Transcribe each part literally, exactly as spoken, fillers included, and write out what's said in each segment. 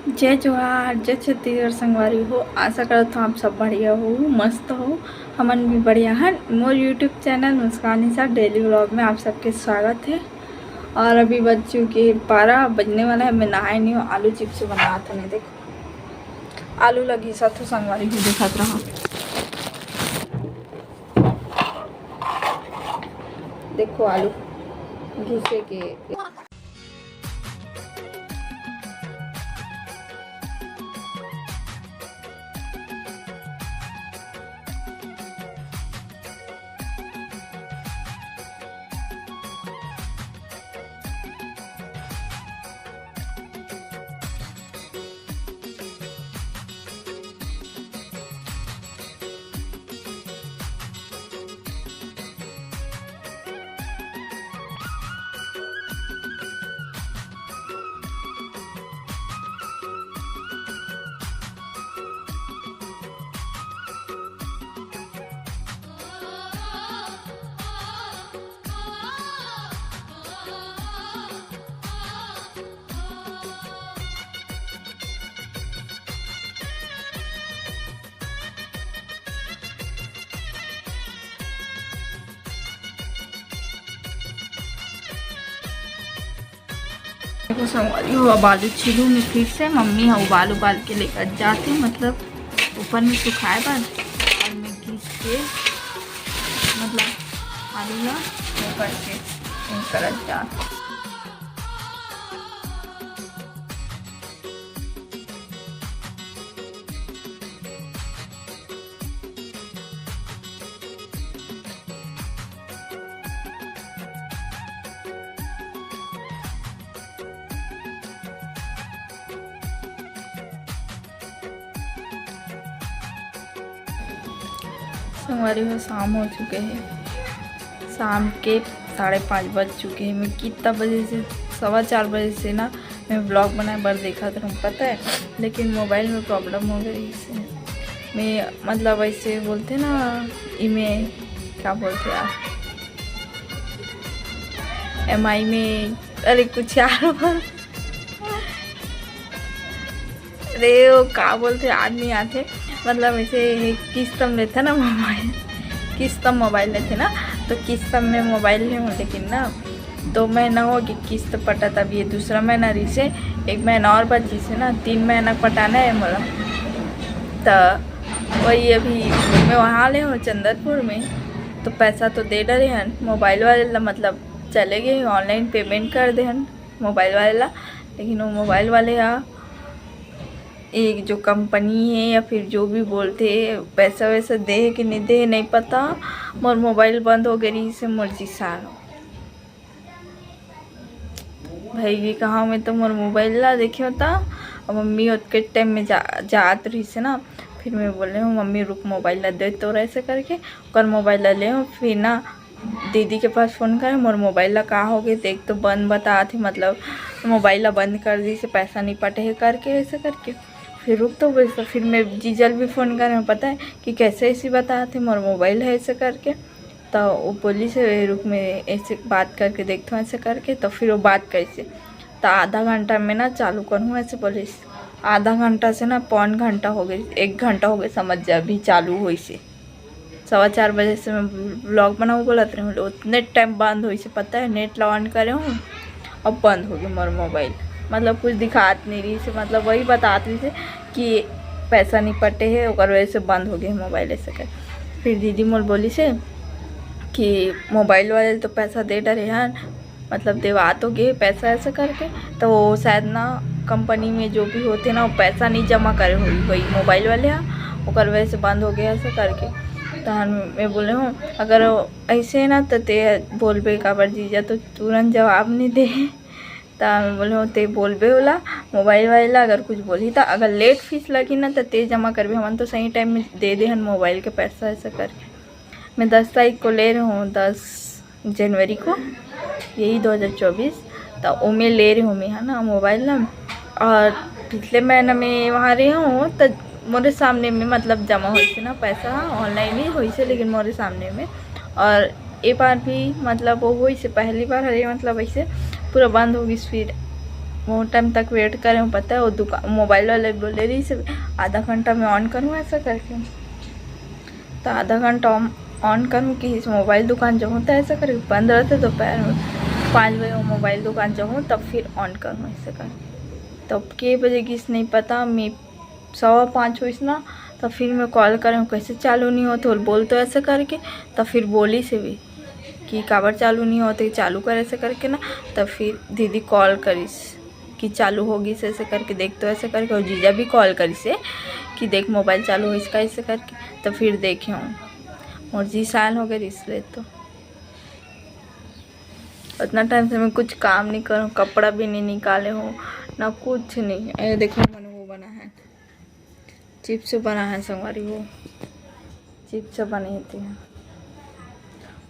जय जोहार, जय छत्तीसगढ़ संगवारी हो। आशा करत हूँ आप सब बढ़िया हो, मस्त हो। हमन भी बढ़िया हन। मोर YouTube चैनल मुस्कान निशा डेली व्लॉग में आप सबके स्वागत है। और अभी बज चुके बारह बजने वाला है। मैं नहाए नहीं हूँ, आलू चिप्स बनात हूँ। देखो, आलू ला घिसत हूँ संगवारी हो, देखत रहा। देखो आलू घिसे के। देखो संगवारी हो, अब आलू छीलू में फिर से। मम्मी ह उबाल उबाल के लेकर जाते, मतलब ऊपर में सुखाए बर, और मैं घिस के, मतलब आलू ला वो करके, वो करत जात। संगवारी हो, शाम हो चुके हे, शाम के साढ़े पाँच बज चुके हे। मैं कितना बजे से, सवा चार बजे से ना मैं व्लॉग बनाए बर देखत रहूँ, पता है, लेकिन मोबाइल में प्रॉब्लम हो गई से। मैं मतलब ऐसे बोलते ना, इमे क्या बोलते यार, एम आई में, अरे कुछ यार बोल, अरे वो का बोलते, याद नहीं आते। मतलब ऐसे किस्त में लेते ना मोबाइल, किस्त में मोबाइल लेते ना, तो किस्त में मोबाइल ले हूँ, लेकिन ना दो महीना हो गए किस्त पटा, तब ये दूसरा महीना रही से, एक महीना और बची से ना, तीन महीना पटाना है मोला। तो वही अभी मैं वहाँ ले हूँ चंदरपुर में, तो पैसा तो दे डरे हन मोबाइल वाले ला, मतलब चले गए, ऑनलाइन पेमेंट कर दे हन मोबाइल वाले ला, लेकिन वो मोबाइल वाले हा एक जो कंपनी है या फिर जो भी बोलते, पैसा वैसा दे कि नहीं दे, नहीं पता। मोर मोबाइल बंद हो गई से मोर जी सारो भाई ये कहाँ में तो मोर मोबाइल ला देखे होता। अब मम्मी ओतके टाइम में जा, जात रही से ना, फिर मैं बोले हूँ, "मम्मी रुक, मोबाइल ला दे तो," ऐसे करके ओकर मोबाइल ला ले हूँ। फिर ना दीदी के पास फ़ोन करे, "मोर मोबाइल ला का हो गए, देख तो बंद बतात हे, मतलब मोबाइल ला बंद कर दी से, पैसा नहीं पटे हे," करके, ऐसे करके। फिर रुक तो बोले, फिर मैं जीजल भी फ़ोन करे, पता है कि कैसे ऐसी बतात हे, "मोर मोबाइल है," ऐसे करके। तो वो बोली से, "रुक, मैं ऐसे बात करके देखता हूँ," ऐसे करके। तो फिर वो बात कैसे, तो आधा घंटा में ना चालू करूँ, ऐसे बोली। आधा घंटा से ना पौन घंटा हो गई, एक घंटा हो गई, समझ जा, अभी चालू हुई से। सवा चार बजे से मैं व्लॉग बनाऊँ बोलत रहे हूँ, उतने टाइम बंद होई से, पता है, नेट ला ऑन करे हूँ, अब बंद हो गई मोर मोबाइल। मतलब कुछ दिखात नहीं रही से, मतलब वही बतात रही से कि पैसा नहीं पटे है, ओकर वजह से बंद हो गई मोबाइल, ऐसे कर। फिर दीदी मोर बोली से कि मोबाइल वाले तो पैसा दे डरे हन, मतलब देवा तो गे पैसा ऐसे करके, तो वो शायद ना कंपनी में जो भी होते ना, वो पैसा नहीं जमा करे हुई वही मोबाइल वाले हा, ओकर वजह से बंद हो गया ऐसे करके। तो हम, मैं बोले हूँ, "अगर ऐसे ना तो ते बोलबे काबर जीजा तो तुरंत जवाब नहीं दे।" तो मैं बोले हूँ, "ते बोलबे ओला मोबाइल वाले ला, अगर कुछ बोली तो अगर लेट फीस लगी ना तो ते जमा करबे, हमन तो सही टाइम में दे दे हन मोबाइल के पैसा," ऐसे करके। मैं दस तारीख को ले रहे हूँ, दस जनवरी को, यही दो हज़ार चौबीस। तो ओमे ले रहे हूँ मैं, है ना, मोबाइल ना। और पिछले महीना में वहाँ रहे हूँ तो मोरे सामने में मतलब जमा होइसे ना पैसा, ऑनलाइन ही होइसे, लेकिन मोरे सामने में। और ए बार भी मतलब वो होइसे, पहली बार हरे मतलब ऐसे पूरा बंद हो गई। फिर बहुत टाइम तक वेट करे हूँ, पता है, वो दुकान, मोबाइल वाले बोले रहिस आधा घंटा में ऑन करूँ ऐसा करके। तो आधा घंटा ऑन करूँ कि इस मोबाइल दुकान जाऊँ तो ऐसा करके बंद रहते दोपहर में, पाँच बजे वो मोबाइल दुकान जाऊँ तब फिर ऑन करूँ ऐसा करके। तब के बजे गिस नहीं पता, मैं सवा पाँच होइस ना, तो फिर मैं कॉल करे हूँ, कैसे चालू नहीं होते, बोल तो ऐसे करके। तो फिर बोलिस भी कि काबर चालू नहीं होते, चालू कर ऐसे करके ना। तो फिर दीदी कॉल करिस कि चालू होगिस ऐसे करके, देख तो ऐसे करके। और जीजा भी कॉल करिस कि देख मोबाइल चालू होइस का ऐसे करके। तो फिर देखे हूँ, मोर जी साइन हो गए इसलिए। तो उतना टाइम से मैं कुछ काम नहीं करूँ, कपड़ा भी नहीं निकाले हूँ, ना कुछ नहीं। ये देखो, मैंने वो बना है, चिप्स बना है संगवारी हो, चिप्स बने थे।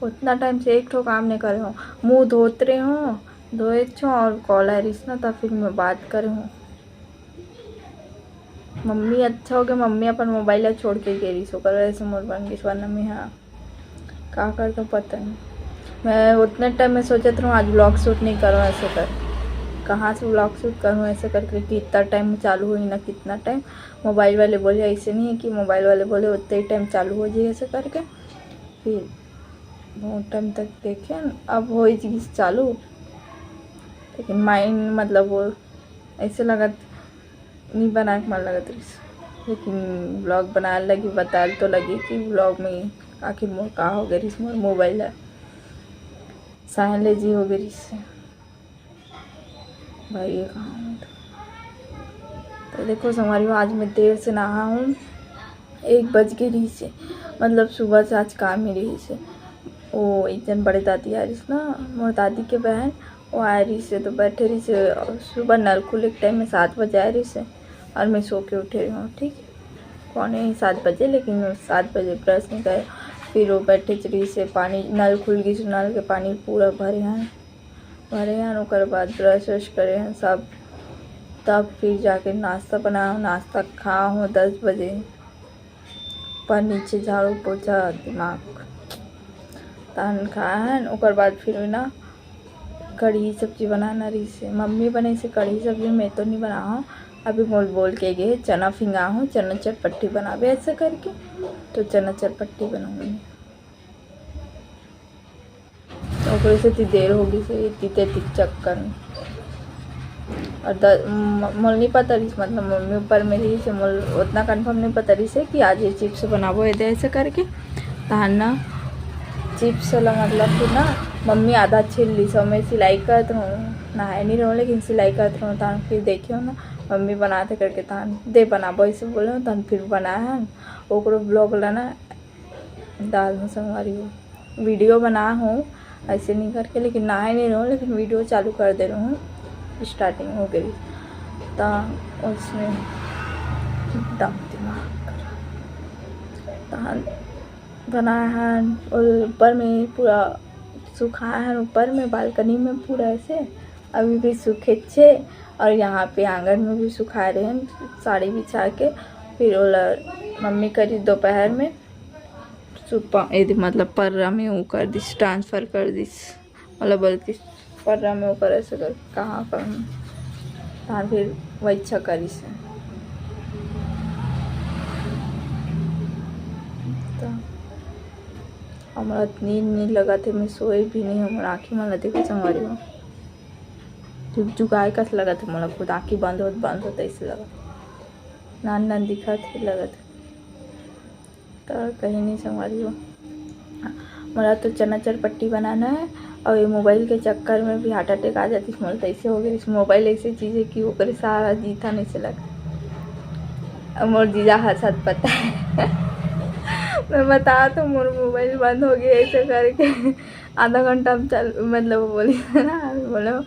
उतना टाइम से एक ठो काम नहीं करे हो, मुंह धोत रहे हो, धोए छो और कॉल आ रहीस ना, तब फिर मैं बात करे हूँ। मम्मी अच्छा हो गया, मम्मी अपन मोबाइल ला छोड़ के गे रहीस, ओकर वजह से मोर बन गई, वरना मैं, हाँ, का करता पता नहीं। मैं उतने टाइम में सोचत रहूँ आज व्लॉग शूट नहीं करूँ ऐसे कर, कहाँ से व्लॉग शूट करूँ ऐसे करके कि इतना टाइम चालू हुई ना, कितना टाइम। मोबाइल वाले बोले ऐसे नहीं है कि मोबाइल वाले बोले उतने ही टाइम चालू हो जाए ऐसे करके। फिर बहुत टाइम तक देखे, अब हो ही चीज चालू, लेकिन माइंड मतलब वो ऐसे लगत नहीं बनाए के मन लगत रहिस, लेकिन व्लॉग बनाए लगी, बताए तो लगी कि व्लॉग में आखिर मोर का हो गए रहिस, मोर मोबाइल है साइलेंट जी हो गए रहिस। भाई ये कहाँ हूँ? तो देखो संगवारी हो, आज मैं देर से नहा हूँ, एक बज के रहिस हे, मतलब सुबह से आज काम ही रहिस हे। वो एक जन बड़े दादी आ रहिस ना, मोर दादी के बहन, वो आ रहिस हे, तो बैठे रहिस हे। और सुबह नल खुले के टाइम में सात बजे आ रहिस हे और मैं सो के उठे रही हूँ, ठीक है, पौने सात बजे, लेकिन सात बजे ब्रश नहीं करे। फिर वो बैठे रहिस हे, पानी नल खुल गई, नल के पानी पूरा भरे हैं, भरे हैं। ओकर बाद ब्रश व्रश करे हैं सब, तब फिर जाके नाश्ता बनाओ, नाश्ता खाओ दस बजे। पर नीचे झाड़ू पोछा दिमाग तहन खाए हैं। ओकर बाद फिर ना कढ़ी सब्जी बनाना रहिस हे, मम्मी बनाइस हे कढ़ी सब्जी, मैं तो नहीं बनाऊँ। अभी मोल बोल के गए चना फिंगा हूँ, चना चटपट्टी बनाबे ऐसे करके, तो चना चटपट्टी बनाऊँगी। तो ओकरे से इतनी देर हो गई से इतने इतने चक्कर में। और द-, म-, मोल नहीं पता रहिस, मतलब मम्मी ऊपर में रहिस हे, मोल उतना कंफर्म नहीं पता रहिस हे कि आज ये चिप्स बनाबो ये दे ऐसे करके। तहन ना चिप्स वाला मतलब कि ना मम्मी आधा छील ली, सो मैं सिलाई करत रहूँ, नहाए नहीं रहूँ लेकिन सिलाई करत रहूँ। तहन फिर देखियो ना मम्मी बनाते करके, तहन दे बनाबो ऐसे बोले, तहन फिर बनाए हैं। ओकरो ब्लॉग ला ना डाल हूँ संगवारी हो, वीडियो बना हूँ ऐसे नहीं करके, लेकिन नहाए नहीं रहूँ, लेकिन वीडियो चालू कर दे रहूँ, स्टार्टिंग हो गई। तो उसमें दम दिमाग तहन बनाए हैं। और ऊपर में पूरा सुखाए हैं, ऊपर में बालकनी में पूरा ऐसे अभी भी सूखे छे। और यहाँ पे आंगन में भी सुखा रहे हैं साड़ी बिछा के। फिर ओला मम्मी करी दोपहर में सुपा, एदे मतलब पर्रा में वो कर दिस, ट्रांसफर कर दिस, मतलब बोलती पर्रा में वो करे से कर कहाँ कर, तहाँ फिर वही अच्छा करिस हे। तो हमरा नींद नहीं लगा थे, मैं सोए भी नहीं, हमर आँखी मन ला देखो संगवारी हो, चुक चुकाए कस लगा थे मोला खुद, आँखी बंद होत बंद होत ऐसे लगा, नान नान दिखा थे लगा थे। तो कहीं नहीं संगवारी हो, मोला तो चना चरपट्टी बनाना है। और ये मोबाइल के चक्कर में भी हार्ट अटैक आ जाती, मोला तो ऐसे हो गई। मोबाइल ऐसी चीज़ है कि ओकरे सहारा जीता नहीं से लगा। अब मोर जीजा हंसत पता है मैं बता तो मोर मोबाइल बंद हो गया ऐसे करके। आधा घंटा हम चल, मतलब बोली ना, बोलो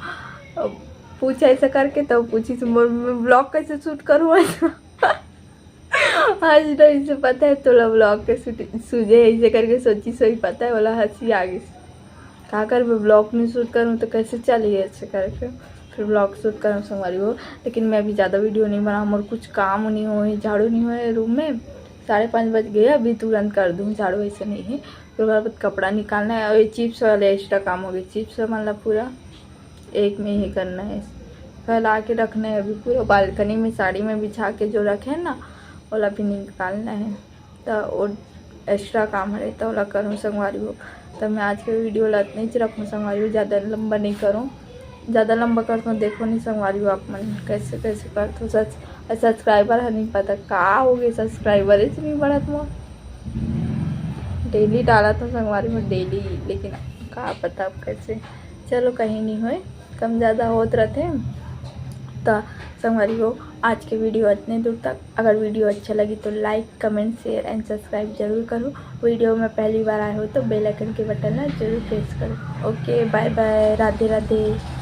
पूछा ऐसे करके, तो पूछी से मोर ब्लॉग कैसे शूट करूँ ऐसा। आज तो इसे पता है तोला ब्लॉग के शूट सूझे ऐसे करके सोची सोई, पता है बोला हंसी आ गई। का करबे, ब्लॉग नहीं शूट करूँ तो कैसे चली ऐसे करके। फिर ब्लॉग शूट करूँ संगवारी हो, लेकिन मैं अभी ज़्यादा वीडियो नहीं बनाऊँ, मोर कुछ काम नहीं होए, झाड़ू नहीं होए रूम में। साढ़े पाँच बज गए, अभी तुरंत कर दूँ झाड़ू, ऐसे नहीं है। फिर ओकर बाद कपड़ा निकालना है और ये चिप्स वाले एक्स्ट्रा काम हो गए, चिप्स मतलब पूरा एक में ही करना है। फैला के रखना है अभी पूरा बालकनी में, साड़ी में बिछा के जो रखे हैं ना, ओला भी निकालना है। तो वो एक्स्ट्रा काम हरे, तो ओला करूँ संगवारी हो। तो मैं आज के वीडियो ला इतने ही रखूँ संगवारी हो, ज़्यादा लंबा नहीं करूँ। ज़्यादा लंबा करता हूँ, देखो नहीं संगवारी हो आप मन कैसे कैसे करता हूँ। सच सब्सक्राइबर है नहीं पता का हो गए, सब्सक्राइबर ही नहीं बढ़त मोर। डेली डालत हूँ संगवारी हो, डेली, लेकिन का पता अब कैसे। चलो कहीं नहीं होए, कम ज़्यादा होत रहते। तो संगवारी हो, आज के वीडियो इतने दूर तक। अगर वीडियो अच्छा लगी तो like, comment, share and subscribe जरूर करो। वीडियो में पहली बार आए हो तो बेल आइकन के बटन ना जरूर प्रेस करो। ओके, बाय बाय, राधे राधे।